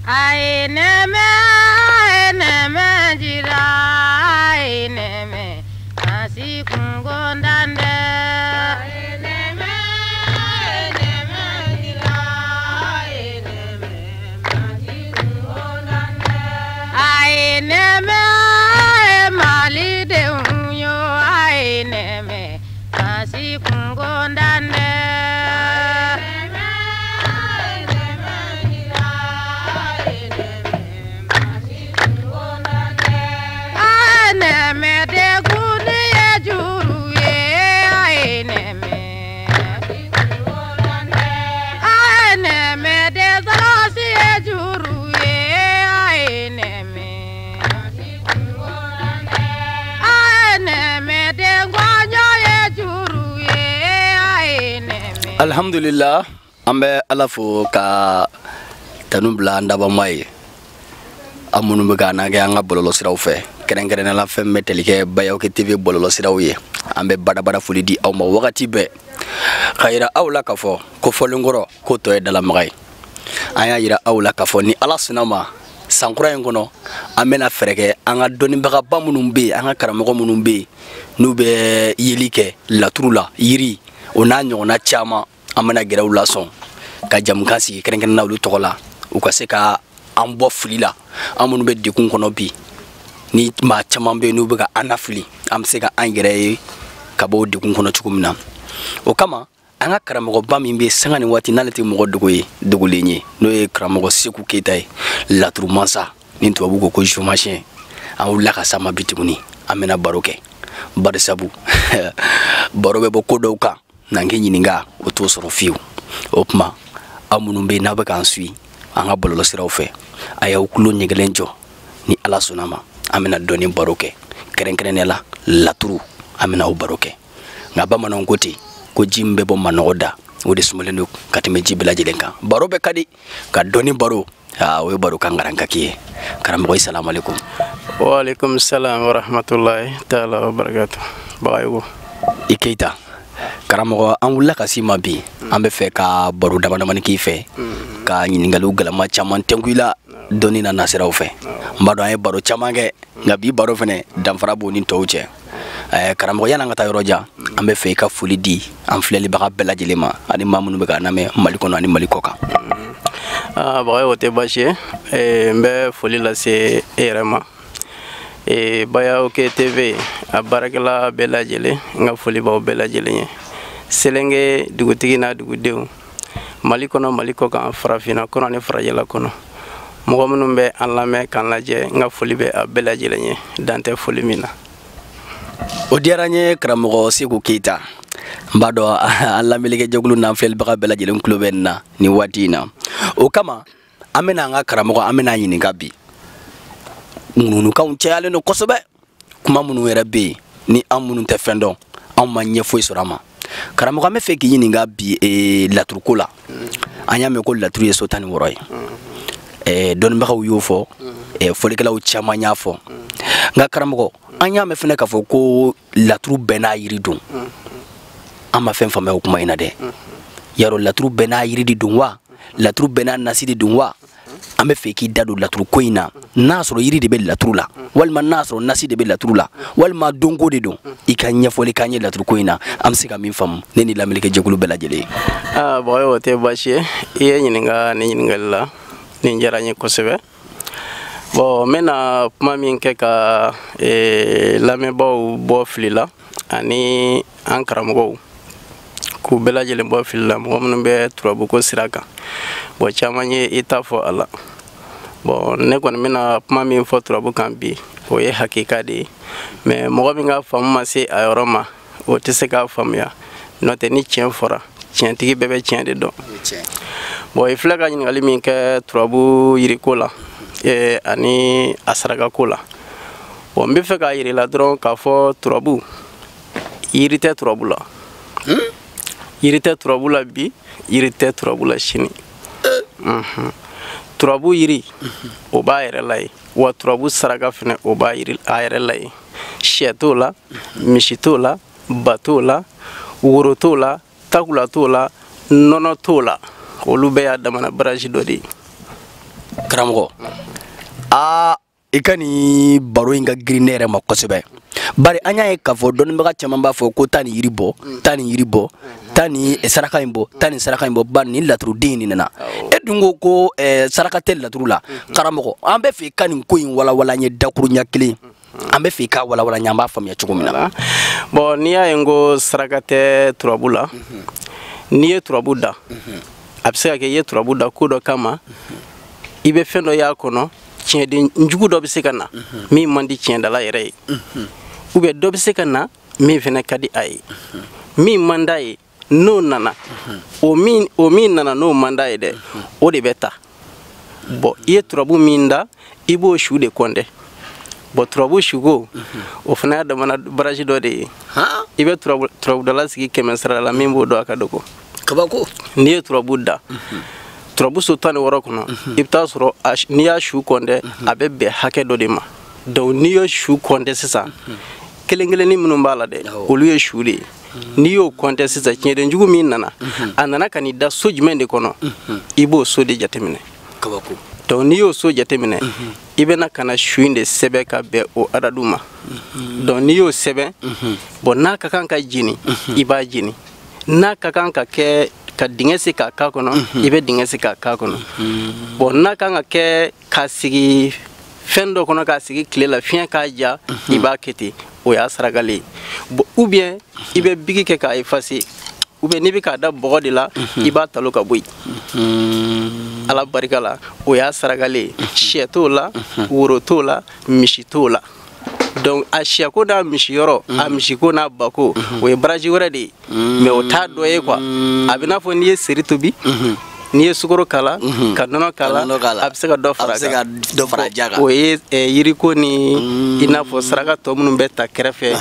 Aye nɛmɛ, aye nɛmɛ jira, aye nɛmɛ masi kungo ndande. Aye nɛmɛ, aye nɛmɛ jira, aye nɛmɛ masi kungo ndande. Aye nɛmɛ, aye malidenw yo, aye nɛmɛ masi kungo ndande. Alhamdulillah, an bɛ Ala fo ka tanu bila an dabama ye. An minnu bɛ k'an kɛ an ka bɔlɔlɔsiraw fɛ, kɛrɛnkɛrɛnnenya la fɛn bɛ tali kɛ Bayaoke TV bɔlɔlɔsiraw ye. An bɛ badabada foli di aw ma wagati bɛɛ, ka yira aw la k'a fɔ ko fɔlenkɔrɔ ko tɔ ye dalamaga ye. An y'a yira aw la k'a fɔ ni Ala sɔnna ma, san kura in kɔnɔ an bɛna fɛɛrɛ kɛ an ka dɔnnibagaba minnu bɛ yen, an ka karamɔgɔ minnu bɛ yen n'u bɛ yeli kɛ laturu la, yiri o n'a ɲɔgɔnna caman, an bɛna gɛrɛ u la sɔn ka jamukan sigi kɛrɛnkɛrɛnnenya olu tɔgɔ la, u ka se ka an bɔ fili la. An minnu bɛ degun kɔnɔ bi, ni maa caman bɛ yen n'u bɛ ka an lafili, an bɛ se ka an yɛrɛ ye ka bɔ o degun kɔnɔ cogo min na. O kama an ka karamɔgɔba min bɛ sanga ni waati n'ale tɛ mɔgɔ dogo ye, dogolen ye, n'o ye karamɔgɔ Seku Keyita ye, laturu mansa ni tubabu ko ko géomancien. An wulila ka s'a ma bi tuguni, an bɛna baro kɛ, barisabu baro bɛ bɔ ko dɔw kan n'an k'i ɲininka o t'o sɔrɔ fiyewu. O tuma aw minnu bɛ yen n'aw bɛ k'an suit an ka bɔlɔlɔsiraw fɛ, a y'aw tulo ɲɛgɛlɛn jɔ, ni Ala sɔnna ma an bɛna dɔɔni baro kɛ, kɛrɛnkɛrɛnnenya la laturu an bɛna o baro kɛ. Nka bamananw ko ten ko ji min bɛ bɔ manɔgɔ da, o de sumalen don ka tɛmɛ ji bɛɛ lajɛlen kan. Baro bɛɛ ka di, ka dɔɔni baro, o ye baro kan garankaki ye. Karamɔgɔ i salamu aleykum. Wa aleykum salam wa rahmatulahi taala wa barakatu. Bagayogo i Keyita. Karamɔgɔ, an wulila ka s'i ma bi, an bɛ fɛ ka baro dama damani k'i fɛ, ka ɲininkaliw galama caman tɛnku i la dɔnni na nasiraw fɛ. N b'a dɔn an ye baro caman kɛ, nka bi baro fɛnɛ danfara b'o ni tɔw cɛ. Karamɔgɔ, yan'an ka taa yɔrɔ jan, an bɛ fɛ i ka foli di an filɛlibaga bɛɛ lajɛlen ma, ani maa minnu bɛ k'an lamɛn Mali kɔnɔ ani Mali kɔ kan. Bagayogo, o tɛ baasi ye. N bɛ foli lase e yɛrɛ ma. Bayaoke TV a baarakɛla bɛɛ lajɛlen, n ka foli b'aw bɛɛ lajɛlen ye. Selenge dugutigi n'a dugudenw, Mali kɔnɔ, Mali kɔ kan, farafinna kɔnɔ ani farajɛla kɔnɔ, mɔgɔ minnu bɛ an lamɛn k'an lajɛ, n ka foli bɛ a bɛɛ lajɛlen ye, dan tɛ foli min na. O diyara n ye karamɔgɔ Seku Keyita. N b'a dɔn an lamɛnnikɛjɛkulu n'an filɛlibaga bɛɛ lajɛlen tulo bɛ nin na nin waati in na. O kama an bɛna an ka karamɔgɔ, an bɛna ɲininka bi. Ŋunuŋunukanw cayalen don kosɛbɛ, kuma minnu yɛrɛ bɛ yen ni an minnu tɛ fɛn dɔn, anw ma ɲɛ foyi sɔrɔ a ma. Karamɔgɔ, an bɛ fɛ k'i ɲininka bi laturuko la. An y'a mɛn ko laturu ye so 16 ye. Dɔnnibagaw y'o fɔ, fɔlikɛlaw caman y'a fɔ. Nka karamɔgɔ, an y'a mɛn fɛnɛ k'a fɔ ko laturu bɛɛ n'a yiri don. An ma fɛn faamuya o kuma in na dɛ. Yarɔ laturu bɛɛ n'a yiri de don wa? Laturu bɛɛ n'a nasi de don wa? An bɛ fɛ k'i da don laturu ko in na. N'a sɔrɔ yiri de bɛ laturu la, walima n'a sɔrɔ nasi de bɛ laturu la, walima donko de don, i ka ɲɛfɔli k'an ye laturu ko in na, an bɛ se ka min faamu, ne ni lamɛnnikɛjɛkulu bɛɛ lajɛlen. Bagayogo, o tɛ baasi ye. I ye ɲininka nin ɲininkali la, nin diyara n ye kosɛbɛ. Bon, n bɛna kuma min kɛ ka lamɛnbaaw bɔ fili la ani an karamɔgɔw k'u bɛɛ lajɛlen bɔ fili la, mɔgɔ minnu bɛ turabuko sira kan. Bon, caman ye i ta fɔ a la. Bon, ne kɔni bɛna kuma min fɔ turabu kan bi, o ye hakika de ye. Mais mɔgɔ min ka faamu ma se a yɔrɔ ma, o tɛ se k'a faamuya. N'o tɛ, ni tiɲɛ fɔra, tiɲɛtigi bɛɛ bɛ tiɲɛ de dɔn. Bon, i filɛ ka ɲininkali min kɛ turabu yiriko la, ani a sarakako la. Bon, n bɛ fɛ k'a yir'i la dɔrɔn k'a fɔ turabu, yiri tɛ turabu la. Yiri tɛ turabu la bi, yiri tɛ turabu la sini. Turabu yiri, o b'a yɛrɛ la ye, wa turabu saraka fɛnɛ, o b'a yiri a yɛrɛ la ye. Sɛ t'o la, misi t'o la, ba t'o la, woro t'o la, takula t'o la, nɔnɔ t'o la. Olu bɛɛ y'a damana baraji dɔ de ye. Karamɔgɔ, aa i ka nin baro in ka girin ne yɛrɛ ma kosɛbɛ, bari an y'a ye k'a fɔ dɔnnibaga caman b'a fɔ ko taa nin yiri bɔ, taa nin yiri bɔ, taa nin saraka in bɔ, taa nin saraka in bɔ, bari nin laturuden in de nana. E dun ko saraka tɛ laturu la. Karamɔgɔ, an bɛ fɛ i ka nin ko in walawala an ye dakuruɲɛ kelen. An bɛ fɛ i k'a walawala an ye, an b'a faamuya cogo min na. Bon, n'i y'a ye n ko saraka tɛ turabu la, n'i ye turabu da, a bɛ se ka kɛ i ye turabu da ko dɔ kama, i bɛ fɛn dɔ y'a kɔnɔ, tiɲɛden jugu dɔ bɛ se ka na min man di tiɲɛdala yɛrɛ ye, ou bien dɔ bɛ se ka na min fana ka di a ye, min man d'a ye n'o nana, o min nana n'o man d'a ye dɛ, o de bɛ ta. Bon, i ye turabu min da, i b'o su de kɔndɛ. Bon, turabu suko o fana y'a damana baraji dɔ de ye. I bɛ turabudala sigi 100 sara la, min b'o dɔn a ka dɔgɔ. Kabako. N'i ye turabu da, turabu so 16 kɔnɔ, i bɛ taa sɔrɔ n'i y'a su kɔndɛ, a bɛ bɛn hakɛ dɔ de ma. Donc n'i ye su kɔndɛ sisan, kelen kelennin minnu b'a la dɛ, olu ye su de ye. N'i y'o kɔndɛ sisan, tiɲɛdenjugu min nana, a nana ka n'i da so jumɛn de kɔnɔ, i b'o so de jateminɛ. Kabako. Donc n'i y'o so jateminɛ, i bɛna ka na su in de sɛbɛn ka bɛn o adadu ma. Donc n'i y'o sɛbɛn, bon, n'a ka kan ka jeni, i b'a jeni. N'a ka kan ka kɛ ka dingɛ se k'a k'a kɔnɔ, i bɛ dingɛ se k'a k'a kɔnɔ. Bon, n'a kan ka kɛ k'a sigi fɛn dɔ kɔnɔ, k'a sigi tile la, fiɲɛ k'a ja, i b'a kɛ ten, o y'a sarakalen ye. Bon, ou bien i bɛ bigi kɛ k'a effacer, ou bien n'i bɛ k'a da bɔgɔ de la, i b'a talo ka bɔ yen. Ala barika la, o y'a sarakalen ye. Sɛ t'o la, woro t'o la, misi t'o la. Donc a sɛko n'a misiyɔrɔ, a misiko n'a bako, o ye baraji wɛrɛ de ye, mais o t'a dɔ ye quoi. A bɛ n'a fɔ n'i ye seri tobi, n'i ye sukaro k'a la, ka nɔnɔ k'a la, a bɛ se ka dɔ fara a kan. Dɔ fara ja kan. O ye yiriko ni i n'a fɔ saraka tɔ minnu bɛ ta kɛrɛfɛ,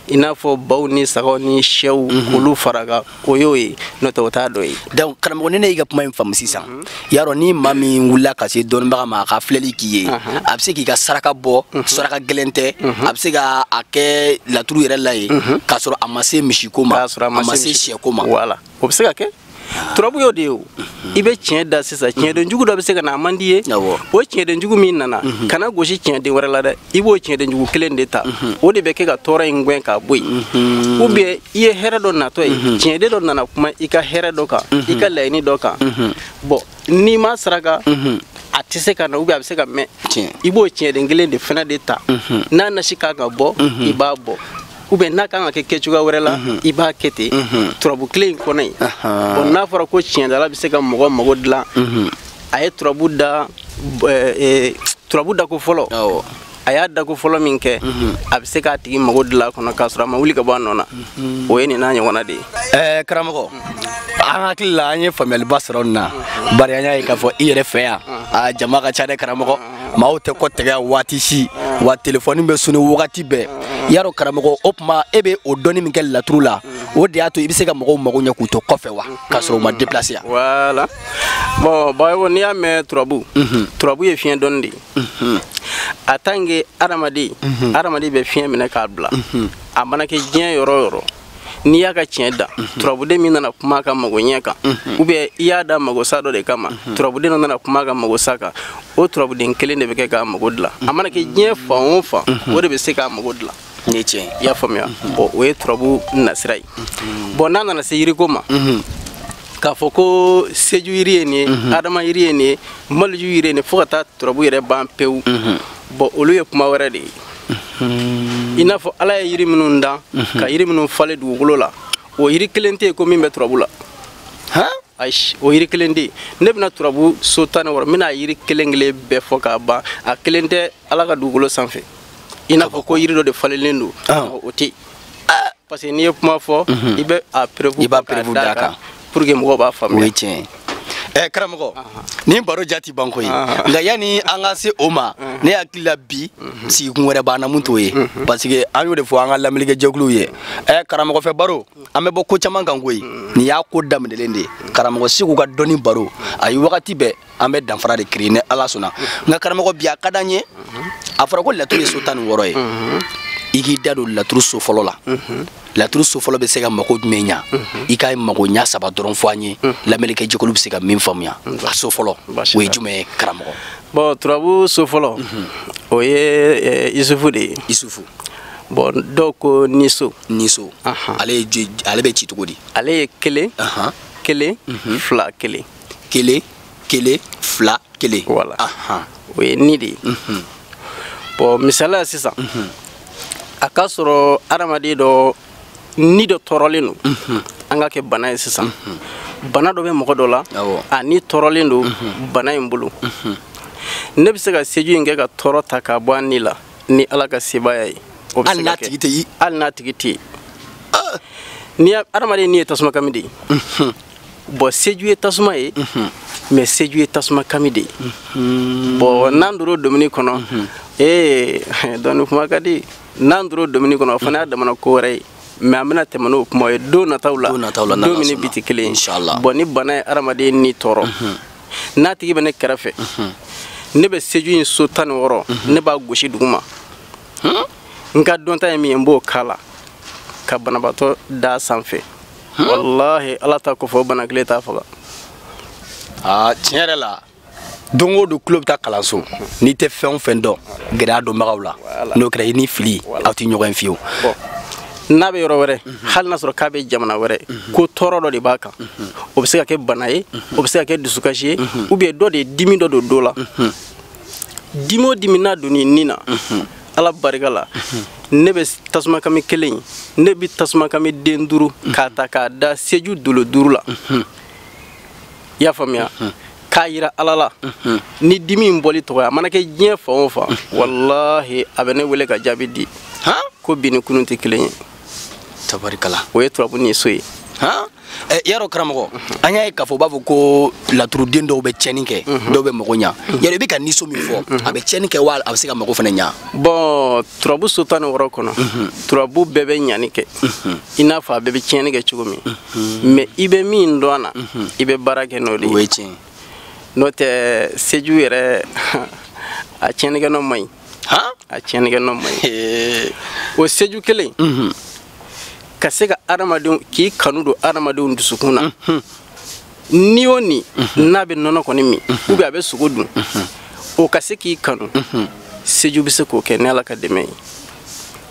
i n'a fɔ baw ni sagaw ni sɛw, k'olu fara kan, o y'o ye, n'o tɛ o t'a dɔ ye. Donc karamɔgɔ, ni ne y'i ka kuma in faamu sisan, yarɔ ni maa min wulila ka se dɔnnibaga ma a ka filɛli k'i ye, a bɛ se k'i ka saraka bɔ, saraka gɛlɛn tɛ, a bɛ se ka a kɛ laturu yɛrɛ la ye, k'a sɔrɔ a ma se misiko ma, a ma se sɛko ma. Voilà, o bɛ se ka kɛ. Turabu y'o de ye o. I bɛ tiɲɛ da sisan, tiɲɛdenjugu dɔ bɛ se ka na a man di ye. O tiɲɛdenjugu min nana, kana gosi tiɲɛden wɛrɛ la dɛ, i b'o tiɲɛdenjugu kelen de ta, o de bɛ kɛ ka tɔɔrɔ in gɛn k'a bɔ yen. Ou bien i ye hɛrɛ dɔ natɔ ye, tiɲɛden dɔ nana kuma i ka hɛrɛ dɔ kan, i ka laɲini dɔ kan. Bon, n'i ma saraka, a tɛ se ka na, ou bien a bɛ se ka mɛn. I b'o tiɲɛden kelen de fana de ta, n'a nasi kan ka bɔ, i b'a bɔ. Ou bien n'a kan ka kɛ kɛcogoya wɛrɛ la, i b'a kɛ ten, turabu kelen in kɔnɔ yen. Bon, n'a fɔra ko tiɲɛdala bɛ se ka mɔgɔ mago dilan, a ye turabu da, turabu dako fɔlɔ, a y'a dako fɔlɔ min kɛ, a bɛ se k'a tigi mago dilan a kɔnɔ k'a sɔrɔ a ma wuli ka bɔ a nɔ na. O ye nin n'a ɲɔgɔnna de ye. Karamɔgɔ, an hakili la an ye faamuyaliba sɔrɔ nin na, bari an y'a ye k'a fɔ i yɛrɛ fɛ yan, a jama ka ca dɛ karamɔgɔ, maaw tɛ kɔ tigɛ waati si, wa telefɔni bɛ sonné wagati bɛɛ. Yarɔ karamɔgɔ, o tuma e bɛ o dɔnni min kɛ laturu la, o de y'a to i bɛ se ka mɔgɔw mago ɲɛ k'u to kɔfɛ wa, k'a sɔrɔ u ma déplacer yan. Voilà. Bon, Bayo, n'i y'a mɛn turabu, turabu ye fiɲɛ dɔnni de ye. A tant que adamaden, adamaden bɛ fiɲɛ minɛ k'a bila, a mana kɛ diɲɛ yɔrɔ o yɔrɔ, n'i y'a ka tiɲɛ da, turabuden min nana kuma a ka magoɲɛ kan, ou bien i y'a da magosa dɔ de kama, turabuden dɔ nana kuma a ka magosa kan, o turabuden kelen de bɛ kɛ k'a mago dilan. A mana kɛ diɲɛ fan o fan, o de bɛ se k'a mago dilan. Ni tiɲɛ. I y'a faamuya? Bon, o ye turabu nasira ye. Bon, n'a nana se yiriko ma, k'a fɔ ko seju yiri ye nin ye, adama yiri ye nin ye, maliju yiri ye nin ye, fo ka taa turabu yɛrɛ ban pewu. Bon, olu ye kuma wɛrɛ de ye. I n'a fɔ Ala ye yiri minnu dan, ka yiri minnu falen dugukolo la, o yiri kelen tɛ yen ko min bɛ turabu la. Ayi, o yiri kelen tɛ yen. Ne bɛna turabu so 16, n bɛna yiri kelen kelen bɛɛ fɔ k'a ban, a kelen tɛ Ala ka dugukolo sanfɛ. I n'a fɔ ko yiri dɔ de falenlen don, o tɛ yen. Parce que n'i ye kuma fɔ, i bɛ a preuve d'a kan pour que mɔgɔw b'a faamuya. O ye tiɲɛ ye. Karamɔgɔ, nin baro jati ban koyi, nka yanni an ka se o ma, ne hakili la bi sigikun wɛrɛ b'an na mun t'o ye, parce que an y'o de fɔ an ka lamɛnnikɛjɛkuluw ye. Karamɔgɔ fɛ baro, an bɛ bɔ ko caman kan koyi, nin y'a ko daminɛlen de ye. Karamɔgɔ Seku ka dɔnni baro, a ye wagati bɛɛ an bɛ danfara de créer ni Ala sɔnna. Nka karamɔgɔ, bi a ka d'an ye, a fɔra ko laturu ye so 16 ye. I k'i da don laturu so fɔlɔ la. Laturu so fɔlɔ bɛ se ka mako jumɛn ɲa? I ka mako ɲa saba dɔrɔn fɔ an ye, lamɛnnikɛ jɛkulu bɛ se ka min faamuya. A so fɔlɔ, o ye jumɛn ye, karamɔgɔ? Bon, turabu so fɔlɔ, o ye Isufu de ye. Isufu. Bon, dɔw ko niso. Niso. Ale ale bɛ ci cogo di? Ale ye 1, 1, 2, 1. 1, 1, 2, 1. Voilà. O ye ni de ye. Bon, misaliya sisan, a ka sɔrɔ adamaden dɔ ni dɔ tɔɔrɔlen don, an ka kɛ bana ye sisan. Bana dɔ bɛ mɔgɔ dɔ la, a ni tɔɔrɔlen don bana in bolo. Ne bɛ se ka seju in kɛ ka tɔɔrɔ ta k'a bɔ a ni la ni Ala ka sebaaya ye. O bɛ se ka kɛ hali n'a tigi tɛ yen. Ni adamaden ni ye tasuma kami de ye. Bon, seju ye tasuma ye, mais seju ye tasuma kami de ye. Bon, n'an donn'o domini kɔnɔ, ee dɔnni kuma ka di. N'an donn'o domini kɔnɔ, o fana y'a damana ko wɛrɛ ye. Mais an bɛna tɛmɛ n'o kuma ye don nataw la. Don min ni bi tɛ kelen ye. Bon, ni bana ye adamaden ni tɔɔrɔ, n'a tigi bɛ ne kɛrɛfɛ, ne bɛ seju in so 16, ne b'a gosi duguma. N ka dɔnta ye min ye, n b'o k'a la ka banabaatɔ da sanfɛ. Walahi, Ala ta kɔfɛ, o bana kelen t'a faga. Aa, tiɲɛ yɛrɛ la, don o don tulo bɛ taa kalanso, n'i tɛ fɛn o fɛn dɔn, gɛlɛya dɔnbagaw la, n'o kɛra i ni fili, aw tɛ ɲɔgɔn ye fiyewu. N'a bɛ yɔrɔ wɛrɛ, hali n'a sɔrɔ k'a bɛ jamana wɛrɛ, ko tɔɔrɔ dɔ de b'a kan, o bɛ se ka kɛ bana ye, o bɛ se ka kɛ dusukasi ye, ou bien dɔ de ye dimi dɔ don dɔ la. Dimi o dimi n'a donn'i ni na, Ala barika la, ne bɛ tasuma kami kelen, ne bɛ tasuma kami den 5 k'a ta k'a da seju dolo 5 la. I y'a faamuya? K'a yira Ala la, ni dimi in bɔli tɔgɔ ye, a mana kɛ diɲɛ fan o fan, walahi, a bɛ ne wele ka jaabi di. Ko bi ni kunun tɛ kelen ye. Tabarikala. O ye turabu ni so ye. Yarɔ karamɔgɔ, an y'a ye k'a fɔ u b'a fɔ ko laturuden dɔw bɛ tiɲɛni kɛ, dɔw bɛ mago ɲa. Yarɔ i bɛ ka niso min fɔ, a bɛ tiɲɛni kɛ wa a bɛ se ka mago fana ɲa? Bon, turabu so 16 kɔnɔ, turabu bɛɛ bɛ ɲani kɛ, i n'a fɔ a bɛɛ bɛ tiɲɛni kɛ cogo min. Mais i bɛ min dɔn a na, i bɛ baara kɛ n'o de ye. O ye tiɲɛ. N'o tɛ seju yɛrɛ, a tiɲɛnikɛ nɔ man ɲi. A tiɲɛnikɛ nɔ man ɲi. O seju kelen, ka se ka adamadenw k'i kanu don adamadenw dusukun na, ni o ni n'a bɛ nɔnɔ kɔni min, ou bien a bɛ sogo dun, o ka se k'i kanu, seju bɛ se k'o kɛ ni Ala ka dɛmɛ ye.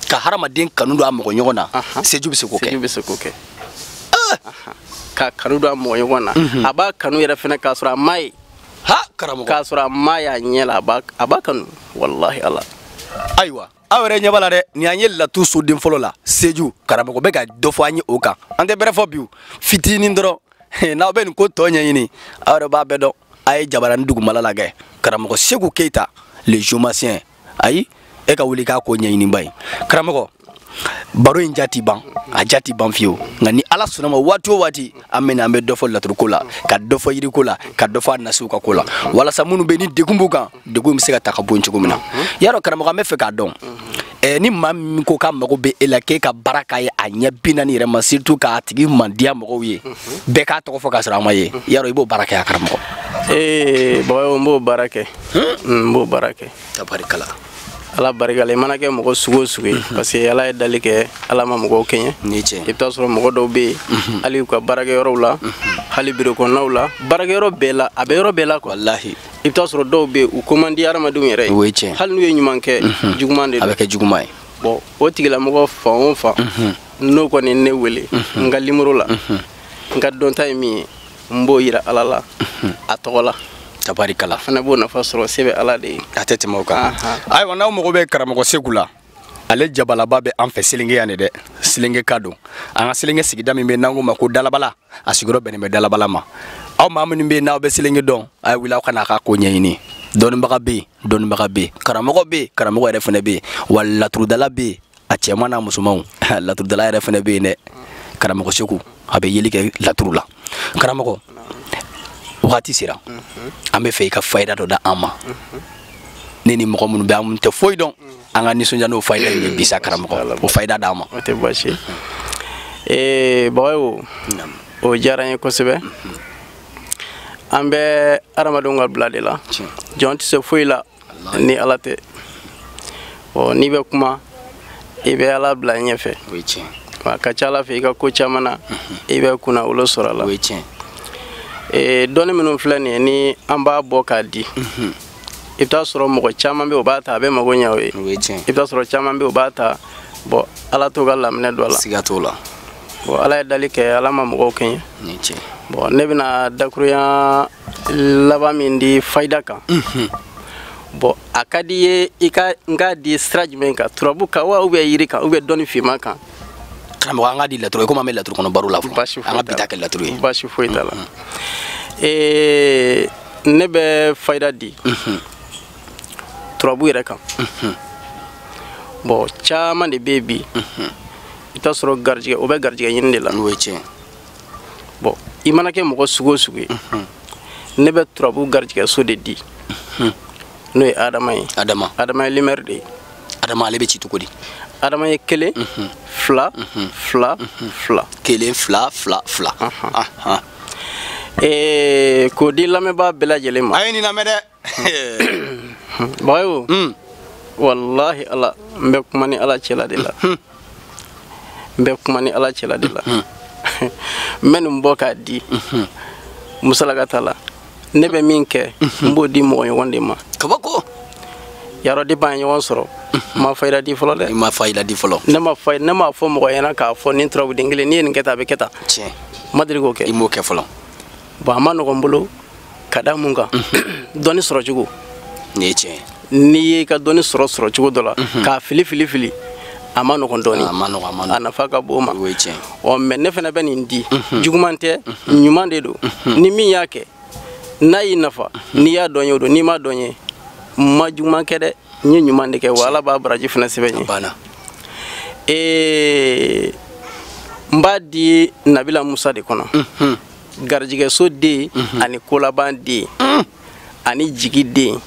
Ka hadamaden kanu don a mɔgɔ ɲɔgɔn na, seju bɛ se k'o kɛ. Seju bɛ se k'o kɛ. Ka kanu don a mɔgɔ ɲɔgɔn na, a b'a kanu yɛrɛ fana k'a sɔrɔ a ma ye. Ha, karamɔgɔ. K'a sɔrɔ a ma ye a ɲɛ la, a b'a kanu, walahi Ala. Ayiwa, aw yɛrɛ ɲɛ b'a la dɛ, nin y'an ye laturu soden fɔlɔ la, seju. Karamɔgɔ bɛ ka dɔ fɔ an ye o kan. An tɛ bɛrɛ fɔ bi, fitinin dɔrɔn. N'aw bɛ nin ko tɔ ɲɛɲini, aw yɛrɛ b'a bɛɛ dɔn. A ye jabarani dugumala lajɛ, karamɔgɔ Seku Keyita, le géomancien. Ayi, e ka wuli k'a ko ɲɛɲiniba ye. Karamɔgɔ, baro in ja ti ban, a ja ti ban fiyewu. Nka ni Ala sɔnna ma, waati o waati an bɛ na, an bɛ dɔ fɔ laturuko la, ka dɔ fɔ yiriko la, ka dɔ fɔ a nasiw ka ko la, walasa minnu bɛ ni degun b'u kan, degun bɛ se ka ta ka bɔ yen cogo min na. Yarɔ karamɔgɔ, an bɛ fɛ k'a dɔn, ni maa min ko k'a mago bɛ e la, k'e ka baara k'a ye a ɲɛ 40 yɛrɛ ma, surtout k'a tigi mandiya mɔgɔw ye, bɛɛ k'a tɔgɔ fɔ k'a sɔrɔ a ma ye, yarɔ i b'o baara kɛ a karamɔgɔ? Ee, Bagayogo, n b'o baara kɛ. N b'o baara kɛ. Tabarikala. Ala barika la, i mana kɛ mɔgɔ sugu o sugu ye, parce que Ala ye dali kɛ, Ala ma mɔgɔw kɛɲɛ. I bɛ taa sɔrɔ mɔgɔ dɔw bɛ yen, hali u ka baarakɛyɔrɔw la, hali biro kɔnɔnaw la, baarakɛyɔrɔ bɛɛ la, a bɛ yɔrɔ bɛɛ la quoi. Walahi. I bɛ taa sɔrɔ dɔw bɛ yen, u ko man di hadamadenw yɛrɛ ye. O ye tiɲɛ. Hali n'u ye ɲuman kɛ, juguman de don. A bɛ kɛ juguman ye. Bon, o tigilamɔgɔ fan o fan, n'o kɔni ne wele, n ka limoro la, n ka dɔnta ye min ye, n b'o yira Ala la, a tɔgɔ la. Tabarikala. Fana b'o nafa sɔrɔ, se bɛ Ala de ye. A tɛ tɛmɛ o kan. Ayiwa, n'aw mago bɛ karamɔgɔ Seku la, ale jabalaba bɛ an fɛ Selenge yan de dɛ. Selenge ka don. An ka Selenge sigida min bɛ n'an ko ma ko Dalabala, a sigiyɔrɔ bɛnnen bɛ Dalabala ma. Aw maa minnu bɛ yen n'aw bɛ Selenge dɔn, a ye wuli aw ka n'a ka ko ɲɛɲini. Dɔnnibaga bɛ yen, dɔnnibaga bɛ yen, karamɔgɔ bɛ yen, karamɔgɔ yɛrɛ fana bɛ yen, wa laturudala bɛ yen, a cɛman n'a musomanw, laturudala yɛrɛ fana bɛ yen dɛ. Karamɔgɔ Seku, a bɛ yeli kɛ laturu la. Karamɔgɔ, wagati sera, an bɛ fɛ i ka fayida dɔ da an ma. Ne ni mɔgɔ minnu bɛ an tɛ foyi dɔn, an ka nisɔndiya n'o fayida in ye bi sa karamɔgɔ, o fayida d'an ma. O tɛ baasi ye. Bagayogo, o diyara n ye kosɛbɛ. An bɛ hadamadenw ka bila de la. Jɔn tɛ se foyi la ni Ala tɛ. Ɔ, n'i bɛ kuma, I bɛ Ala bila ɲɛfɛ. O ye tiɲɛ. Wa a ka ca Ala fɛ i ka ko caman na, i bɛ kunna wolo sɔrɔ a la. O ye tiɲɛ. Dɔnni minnu filɛ nin ye, ni an b'a bɔ k'a di, i bɛ taa sɔrɔ mɔgɔ caman bɛ yen, o b'a ta, a bɛ mago ɲɛ o ye. O ye tiɲɛ. I bɛ taa sɔrɔ caman bɛ yen, o b'a ta, bon, Ala t'o ka laminɛ don a la. Siga t'o la. Bon, Ala ye dali kɛ, Ala ma mɔgɔw kɛɲɛ. Nin ye tiɲɛ. Bon, ne bɛna dakurunya laban min di fayida kan. Bon, a ka di ye i ka n k'a di sira jumɛn kan? Turabu kan wa, ou bien yiri kan, ou bien dɔnni finman kan? Karamɔgɔ, an k'a di laturu ye, komi an bɛ laturu kɔnɔ baro la fɔlɔ. Baasi foyi An ka t'a bi ta la. kɛ laturu ye. Baasi foyi t'a la. Ne bɛ fayida di turabu yɛrɛ kan. Bon, caman de bɛ yen bi, i t'a sɔrɔ garijɛgɛ, o bɛ garijɛgɛ ɲini de la. O ye tiɲɛ. Bon, i mana kɛ mɔgɔ sugu o sugu ye, ne bɛ turabu garijɛgɛ so de di, n'o ye Adama ye. Adama. Adama ye lumière de ye. Adama, ale bɛ ci cogo di? Adama ye 1, 2, 2, 2. 1, 2, 2, 2. K'o di lamɛnbaa bɛɛ lajɛlen ma. A ye nin lamɛn dɛ. Bagayogo, wallahi Ala, n bɛ kuma ni Ala cɛla de la. N bɛ kuma ni Ala cɛla de la. N bɛ nin bɔ k'a di. Musalaka t'a la. Ne bɛ min kɛ, n b'o di mɔgɔ ɲɔgɔn de ma. Kabako. Yarɔ, depuis an ye ɲɔgɔn sɔrɔ, n ma fayida di fɔlɔ dɛ. I ma fayida di fɔlɔ. Ne ma fayida, ne m'a fɔ mɔgɔ ɲɛna k'a fɔ nin turabuden kelen, n'i ye nin kɛ tan, a bɛ kɛ tan. Tiɲɛ. N ma deli k'o kɛ. I m'o kɛ fɔlɔ. Bon, a ma nɔgɔn n bolo ka da mun kan? Dɔnni sɔrɔ cogo. Nin ye tiɲɛ. N'i y'i ka dɔnni sɔrɔ cogo dɔ la, k'a fili fili fili, a ma nɔgɔn dɔɔni. A ma nɔgɔn, a ma nɔgɔn. A nafa ka bon o ma. O ye tiɲɛ. Ɔ, mais ne fana bɛ nin di. Juguman tɛ, ɲuman de don. Ni min y'a kɛ, n'a y'i nafa, n'i y'a dɔn ye o don, n'i m'a dɔn ye, n ma juguman kɛ dɛ, n ye ɲuman de kɛ, wa Ala b'a baraji fana sɛbɛn n ye. A banna. N b'a di Nabila Musa de kɔnɔ. Garijɛgɛso den ani kolaban den ani jigi den.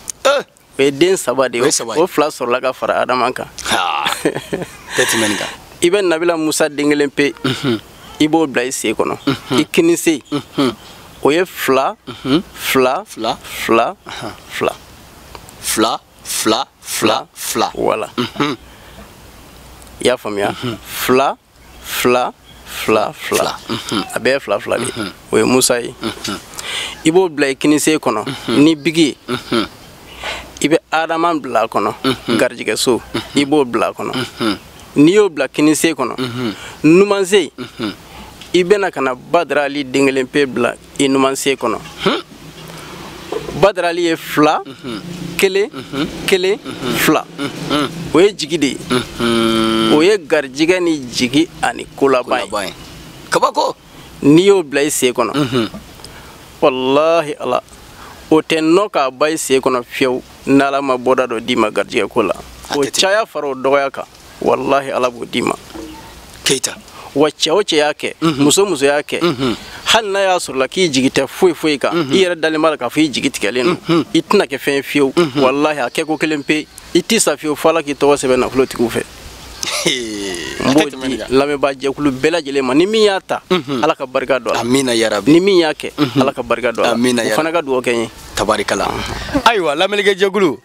O ye den 3 de ye. O ye 3 ye. O 2 sɔrɔla ka fara Adama kan. Tɛ tɛmɛ nin kan. I bɛ Nabila Musa den kelen pe, i b'o bila i sen kɔnɔ. I kini sen. O ye 2, 2, 2, 2, 2. 2, 2, 2, 2. Voilà. I y'a faamuya? 2, 2, 2, 2. A bɛɛ ye 2, 2 de ye. O ye Musa ye. I b'o bila i kini sen kɔnɔ ni bigi ye. I bɛ Adama bila a kɔnɔ, garijɛgɛso, i b'o bila a kɔnɔ. N'i y'o bila kini sen kɔnɔ, numan sen, i bɛna ka na Badarali den kelen pe bila i numan sen kɔnɔ. Badarali ye 2, 1, 1, 2. O ye jigi de ye. O ye garijɛgɛ ni jigi ani kolaban ye. Kolaban ye. Kabako. N'i y'o bila i sen kɔnɔ, wallahi Ala, o tɛ nɔ k'a ba i sen kɔnɔ fiyewu n'Ala ma bɔda dɔ d'i ma garijɛgɛ ko la. O caya fara o dɔgɔya kan, wallahi Ala b'o d'i ma. Keyita. Wa cɛ o cɛ y'a kɛ, muso muso y'a kɛ, hali n'a y'a sɔrɔ la k'i jigi tɛ foyi foyi kan, i yɛrɛ dalen b'a la k'a fɔ i jigi tigɛlen don, i tɛna kɛ fɛn ye fiyewu. Wallahi a kɛko kelen pe, i t'i sa fiyewu fo Ala k'i tɔgɔ sɛbɛn nafolotigiw fɛ. N b'o di lamɛnbaa jɛkulu bɛɛ lajɛlen ma. Ni min y'a ta, Ala ka barika don a la. Amina ya Rabbi. Ni min y'a kɛ, Ala ka barika don a la. Amina ya O fana ka dugawu kɛ n ye. Tabarikala. Ayiwa, lamɛnnikɛ jɛkulu,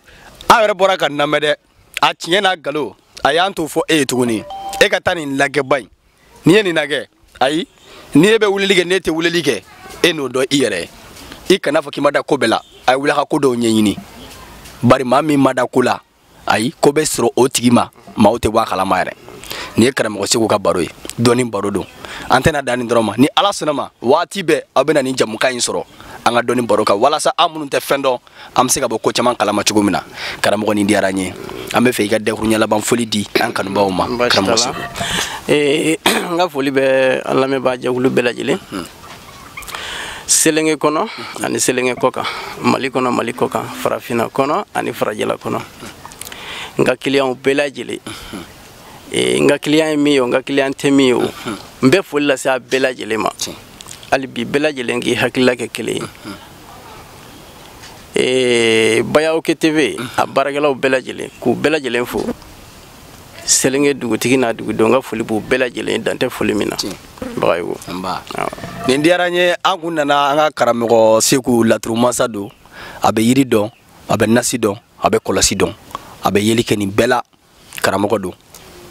aw yɛrɛ bɔra ka lamɛn dɛ. A tiɲɛ n'a nkalon, a y'an t'o fɔ e ye tuguni. E ka taa nin lajɛba in. N'i ye nin lajɛ, ayi, ni e bɛ wulili kɛ, n'e tɛ wulili kɛ, e n'o dɔn i yɛrɛ ye. I kana fɔ k'i ma da ko bɛɛ la. A ye wuli a ka ko dɔw ɲɛɲini. Bari maa min ma da ko la, ayi, ko bɛ sɔrɔ o tigi ma, maaw tɛ bɔ a kalama yɛrɛ. Nin ye karamɔgɔ Segu ka baro ye, dɔnni baro don. An tɛna dan nin dɔrɔn ma. Ni Ala sɔnna ma, waati bɛɛ aw bɛna nin jamukan in sɔrɔ an ka dɔnni baro kan, walasa an minnu tɛ fɛn dɔn, an bɛ se ka bɔ ko caman kalama cogo min na. Karamɔgɔ, nin diyara n ye. An bɛ fɛ i ka dakuruɲɛ laban foli di an kanubaaw ma. Karamɔgɔ Segu. N ka foli bɛ an lamɛnbaa jɛkulu bɛɛ lajɛlen. Selenge kɔnɔ ani selenge kɔ kan, Mali kɔnɔ, Mali kɔ kan, farafinna kɔnɔ ani farajɛla kɔnɔ. N ka kiliyanw bɛɛ lajɛlen. N ka kiliyan ye min ye o, n ka kiliyan tɛ min ye o, n bɛ foli lase a bɛɛ lajɛlen ma. Hali bi bɛɛ lajɛlen k'i hakilila kɛ kelen ye. Bayawoke TV a baarakɛlaw bɛɛ lajɛlen, k'u bɛɛ lajɛlen fo. Selenge dugutigi n'a dugudenw, ka foli b'u bɛɛ lajɛlen, dan tɛ foli min na. Bagayogo. Nba. Nin diyara n ye. An kun nana an ka karamɔgɔ Segu laturumasa don. A bɛ yiri dɔn, a bɛ nasi dɔn, a bɛ kɔlɔsi dɔn, a bɛ yeli kɛ nin bɛɛ la. Karamɔgɔ don.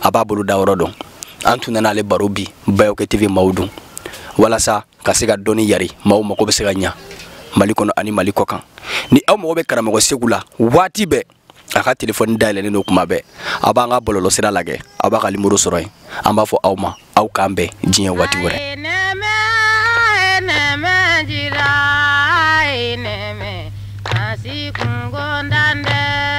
A b'a bolo da yɔrɔ dɔn. An tun nana ale baro bi Bayoke TV maaw dun, walasa ka se ka dɔnni yari maaw mago bɛ se ka ɲa Mali kɔnɔ ani Mali kɔ kan. Ni aw mago bɛ karamɔgɔ Segu la waati bɛɛ, a ka telefɔni dayɛlɛnnen don kuma bɛɛ. A b'an ka bɔlɔlɔsira lajɛ, aw b'a ka nimoro sɔrɔ yen. An b'a fɔ aw ma, aw k'an bɛn diɲɛ waati wɛrɛ. Nɛmɛ nɛmɛ jira nɛmɛ asi kungo ndande.